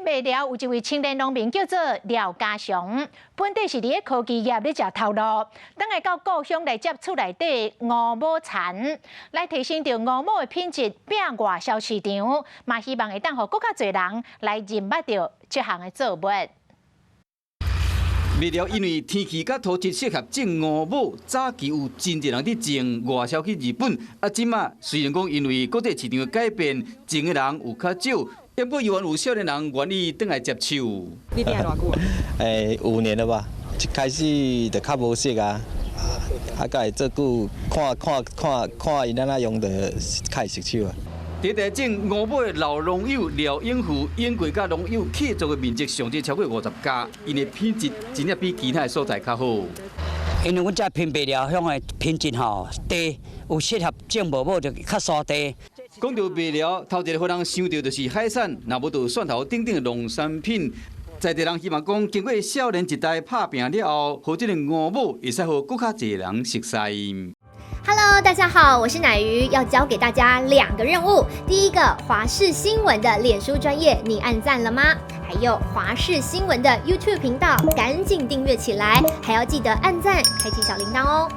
佇麥寮有一位青年農民叫做廖家雄，本底是佇咧科技業咧食頭路，轉來到故鄉來接厝內底五寶田，來提升著五寶的品質，拼外銷市場，嘛希望會當予閣較濟人來認捌著這項的作物。麥寮因為天氣佮土質適合種五寶，早期有真濟人佇種，外銷去日本。啊，這馬雖然講因為國際市場的改變，種的人有較少，不過猶原有少年人願意轉來接手。你踮偌久啊？5年了吧，一開始就較無熟啊，啊，佮會做久，看看看看𪜶按怎用，就較會熟手啊。佇咧種五寶的老農友廖永富，永過佮農友契作的面積上濟超過50甲，𪜶的品質真正比其他的所在較好。因為阮這片麥寮鄉的品質吼低，有適合種五寶就較沙地。講到麥寮，頭一個予人想著就是海產，若無就蒜頭等等的農產品。在地人希望講，經過少年一代拍拚了後，予這个五寶會使予閣較濟人熟似。 Hello，大家好，我是奶魚，要教給大家兩個任務。第一個，華視新聞的臉書專頁，你按讚了嗎？還有華視新聞的 YouTube 頻道，趕緊訂閱起來，還要記得按讚，開啟小鈴鐺哦。